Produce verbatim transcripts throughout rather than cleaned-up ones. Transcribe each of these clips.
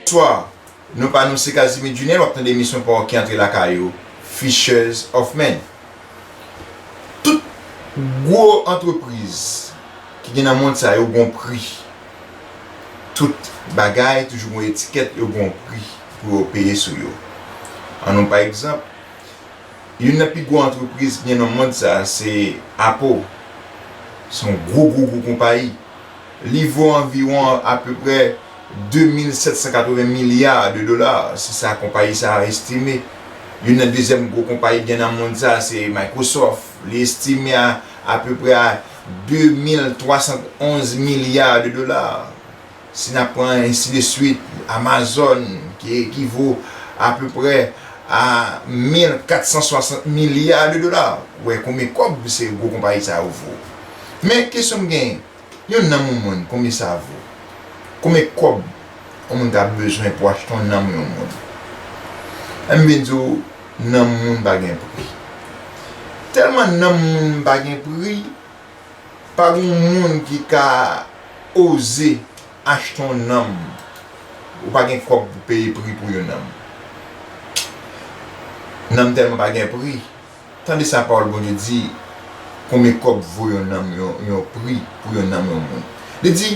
Bonswa, non pa nou se Casimir Junel, w ap tande emisyon pa w ki antre lakay ou, Fishers of Men. Tout gwo antrepriz ki gen nan mond sa yo gon pri. Tout bagay toujou gon etikèt, yo gon pri pou yo peye sou yo. Ann nou pa egzanp, youn nan pi gwo antrepriz ki gen nan mond sa se Apple. Se yon gwo gwo gwo konpayi. Li vo anviwon apeprè de mil sèt san katreven milya de dola, se sa konpayi sa a estime. Youn nan dezyèm gwo konpayi ki gen nan mond sa se Microsoft. Li estime a apeprè a de mil twa san onz milya de dola. Si n ap pran ensi de swit, Amazon ki ekivo apeprè a mil kat san swasant milya de dola. Ou wè konbyen kòb se gwo konpayi sa yo vo. Men kesyon m genyen, yon nanm yon moun, konbyen sa vo? Konbyen kòb yon moun ka bezwen pou achte yon nanm yon moun? M vin di w, nanm moun pa gen pri. Tèlman nanm moun pa gen pri, pa gen moun ki ka oze achte yon nanm. Ou pa gen kòb pou peye pri pou yon nanm. Nanm tèlman pa gen pri. Tande sa pawòl Bondye di, konbyen kòb vo yon nanm, yon, yon pri pou yon nanm yon moun. Li di,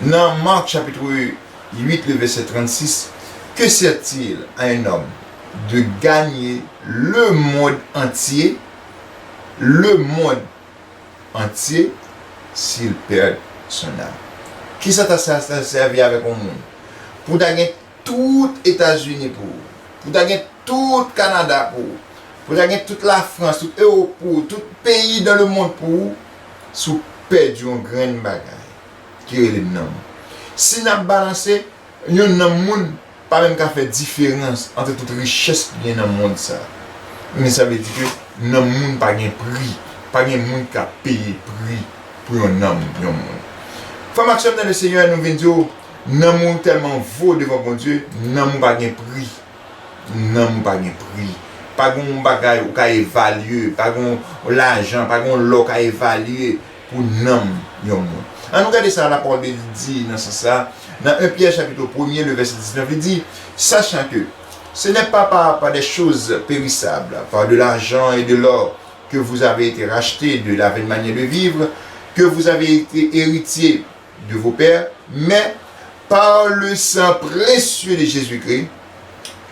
nan Mak chapit uit, le vèsè trannsis, que sert-il à un homme de gagner le monde entier, le monde entier, s'il perd son âme? Kisa ta sa, sa sèvi avèk yon moun? Pou ta gen tout Etazini pou ou, pou ta gen tout Kanada pou ou, pou ta gen tout Lafrans, tout Ewòp pou ou, tout peyi dans le monde pou ou, si w pèdi yon grenn bagay ki rele nanm. Si n ap balanse, yon nanm moun pa menm ka fè diferans ant tout richès ki gen nan mond sa. Men sa vle di ke nanm moun pa gen pri, pa gen moun ki ka peye pri pou yon nanm yon moun. Frè m ak sè m nan le Senyè, nou vin di w, nanm ou tèlman vo devan Bondye, nanm ou pa gen pri. Nanm ou pa gen pri. Pa gen yon bagay ou ka evalye, pa gen yon lajan, pa gen yon lò ou ka evalye pou nanm yon moun. Ann nou gade sa lapawòl de Dye di nan sans sa. Nan en Pyè chapit premye, le vèsè diznèf, li di, sachant que ce n'est pas par, par des choses périssables, par de l'argent et de l'or, que vous avez été rachetés de la vaine manière de vivre, que vous avez été héritiers de vos pères, mais par le sang précieux de Jésus-Christ,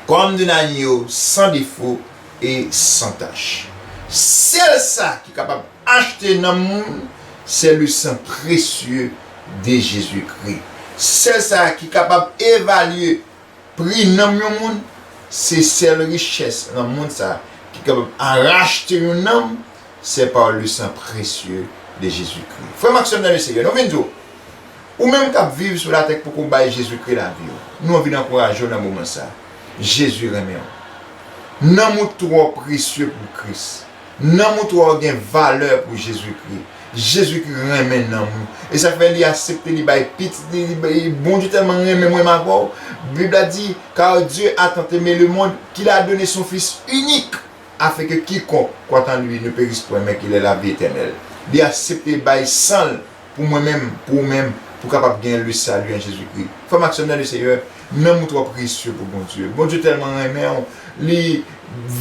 comme d'un agneau sans défaut et sans tache. Sèl sa ki kapab achte nanm moun, c'est le sang précieux de Jésus-Christ. Sèl sa ki kapab evalye pri nanm yon moun, se sèl richès nan mond sa ki kapab rachte yon nanm, c'est par le sang précieux de Jésus-Christ. Frè m ak sè m nan le Senyè, nou vin di w, ou menm k ap viv sou latè k poko bay Jezikri lavi w, nou anvi ankouraje w nan moman sa. Jezi renmen w. Nanm ou twò presye pou Kris. Nanm ou twò gen valè pou Jezikri. Jezikri renmen nanm ou. E sa fè li aksepte li bay pitit li, li bay, Bondye tèlman renmen mwen m avè w. Bib la di, car Dieu a tant aimé le monde qu'il a donné son Fils unique, afin que quiconque croit en lui ne périsse point, mais qu'il ait la vie éternelle. Li aksepte bay san l pou mwen menm, pou ou menm, pou w kapab gen le salut en Jésus-Christ. Frè m ak sè m nan le Senyè, nanm ou twò presye pou Bondye. Bondye tèlman renmen w, li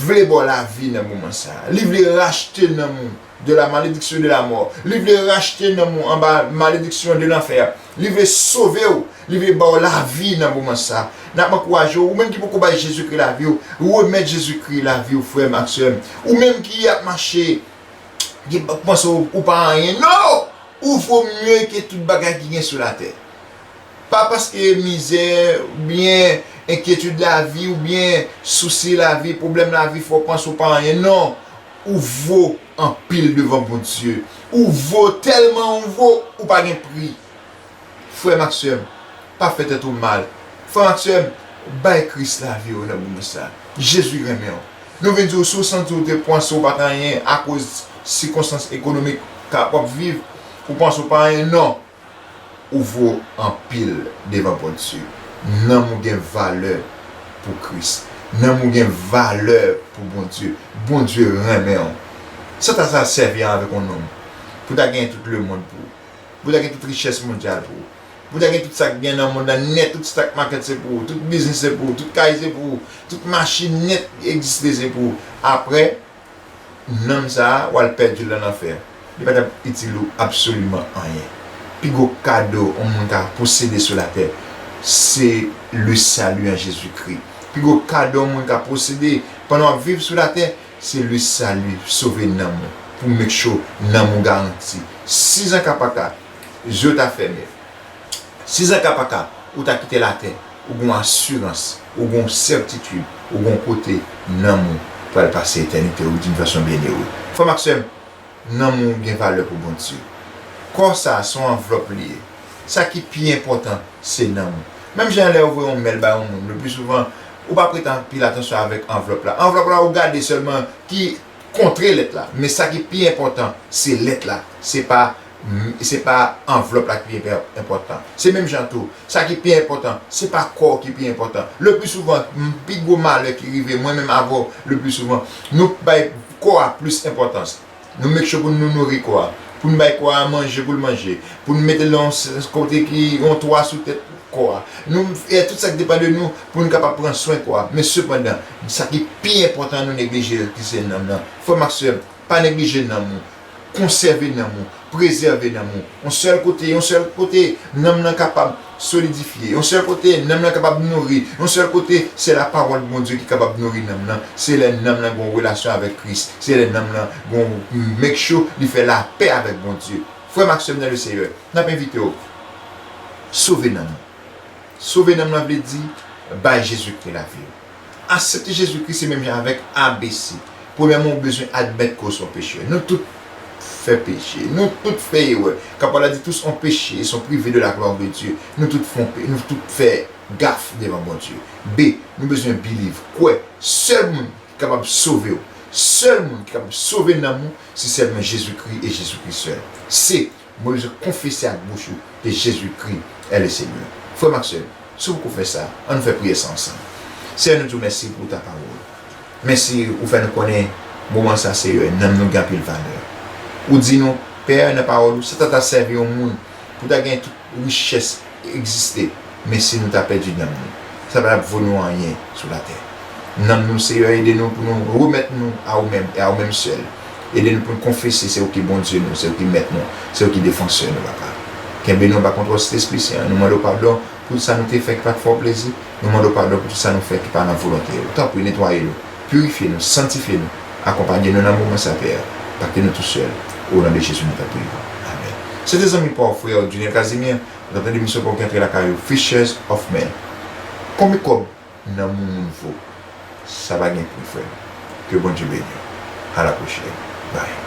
vle ba w lavi nan moman sa. Li vle rachte nanm ou de la malédiction de la mort. Li vle rachte nanm ou anba malediksyon de lanfè. Li vle sove w. Li vle ba w lavi nan moman sa. N ap ankouraje w, ou menm ki poko bay Jezikri lavi w, remèt Jezikri lavi w, frè m ak sè m. Ou menm ki ap mache, ki panse w, ou pa anyen. Non! Ou vo mye ke tout bagay ki gen sou latè. Pa paske mizè, oubyen enkyetid lavi, oubyen sousi lavi, pwoblèm lavi fè w panse w pa anyen. Non! Ou vo anpil devan Bondye. Ou vo tèlman ou vo, ou pa gen pri. Frè m ak sè m, pa fè tèt ou mal. Frè m ak sè m, bay Kris lavi w nan moman sa. Jezi renmen w. Nou vin di w, si w santi w te panse w pa t anyen akoz sikonstans ekonomik k ap w ap viv, ou panse w pa anyen, non. Ou vo anpil devan Bondye. Nanm ou gen valè pou Kris. Nanm ou gen valè pou Bondye. Bondye renmen w. Sa ta sa sèvi avèk yon nonm pou ta gen tout lemonn pou ou, pou ta gen tout richès mondyal pou ou, Pou w ta gen tout sa k gen nan mond lan nèt, tout stock market se pou ou, tout biznis se pou ou, tout kay se pou ou, tout machin nèt ki egziste se pou ou. Apre, nanm sa a, w al pèdi l nan lanfè. Li pa t ap itil ou absoliman anyen. Pi gwo kado yon moun ka posede sou latè, se le salut en Jésus-Christ. Pi gwo kado yon moun ka posede pandan w ap viv sou latè, se le salut, sove nanm ou, pou make sure nanm ou garanti. Sizan ka pa ka, zye w ta fèmen. Sizan ka pa ka, ou ta kite latè, ou gon asirans, ou gon sètitid, ou gon kote nanm ou pral pase etènite ou d'une façon bien heureux. Frè m ak sè m, nanm ou gen valè pou Bondye. Kò sa a se yon anvlòp li ye. Sa ki pi enpòtan, se nanm ou. Menm jan lè ou voye yon mèl bay yon moun, le pli souvan, ou pa prete anpil atansyon avèk anvlòp la. Anvlòp la, ou gade sèlman ki kontre lèt la. Men sa ki pi enpòtan, se lèt la. Se pa, se pa anvlòp la ki pi enpè-, enpòtan. Se menm jan tou, sa ki pi enpòtan, se pa kò w ki pi enpòtan. Le pli souvan, m, pi gwo malè ki rive mwen menm avè w, le pli souvan, nou bay kò a plis enpòtans. Nou make sure pou nou nouri kò a, pou n bay kò a manje pou l manje, pou n mete l nan yon s-, kote ki yon twa sou tèt kò a. Nou fè tout sa k depann de nou pou n kapab pran swen kò a. Men sepandan, sa ki pi enpòtan nou neglije ki se nanm nan. Frè m ak sè m, pa neglije nanm ou. Konsève nanm ou. Prezève nanm ou. Yon sèl kote, yon sèl kote nanm nan kapab solidifye. Yon sèl kote nanm nan kapab nouri. Yon sèl kote, se lapawòl Bondye ki kapab nouri nanm nan. Se lè nanm nan gen yon relasyon avèk Kris. Se lè nanm nan gen yon make sure li fè lapè avèk Bondye. Frè m ak sè m nan le Seyè, n ap envite w. Sove nanm ou. Sove nanm nan vle di bay Jezikri lavi w. Aksepte Jezikri se menm jan avèk A B C. Premyèman, ou bezwen admèt ke w se yon pechè. Nou tout fè peche. Nou tout fè erè. Kapab la di tous ont péché et sont privés de la gloire de Dieu. Nou tout fè, nou tout fè gaf devan Bondye. B, nou bezwen believe, kwè. Sèl moun ki kapab sove w, sèl moun ki kapab sove nanm ou, se sèlman Jezikri e Jezikri sèl. C, mwen bezwen konfese ak bouch ou ke Jezikri est le Seigneur. Frè m ak sè m, si w poko fè sa, ann nou fè priyè sa ansanm. Seyè, nou di w mèsi pou ta pawòl. Mèsi, ou fè nou konnen moman sa, Seyè, nanm nou gen anpil valè. Ou di nou, Pè, nan pawòl ou, sa ta ta sèvi yon moun pou ta gen tout richès egziste, men si nou ta pèdi nanm nou, sa pa t ap vo nou anyen sou latè. Nanm nou, Seyè, ede nou pou nou remèt nou a ou menm e a ou menm sèl. Ede nou pou nou konfese se ou ki Bondye nou, se ou ki Mèt nou, se ou ki Defansè nou, Papa. Kenbe nou anba kontwòl Sentespri Sen an. Nou mande w padon pou tout sa nou te fè ki pa t fè w plezi. Nou mande w padon pou tout sa nou fè ki pa nan volonte w. Tanpri, netwaye nou, pirifye nou, sanktifye nou, akonpaye nou nan moman sa, Pè. Pa kite nou tou sèl. O non de Jezi, nou ta priye. Amèn. Se te zanmi pa w, frè Junel Casimir. Ou t ap tande emisyon pou w ki antre lakay ou, Fishers of Men. Konbyen kòb nanm yon moun vo? Sa pa gen pri, frè m. Ke Bondye beni w. A la pwochèn. Bye.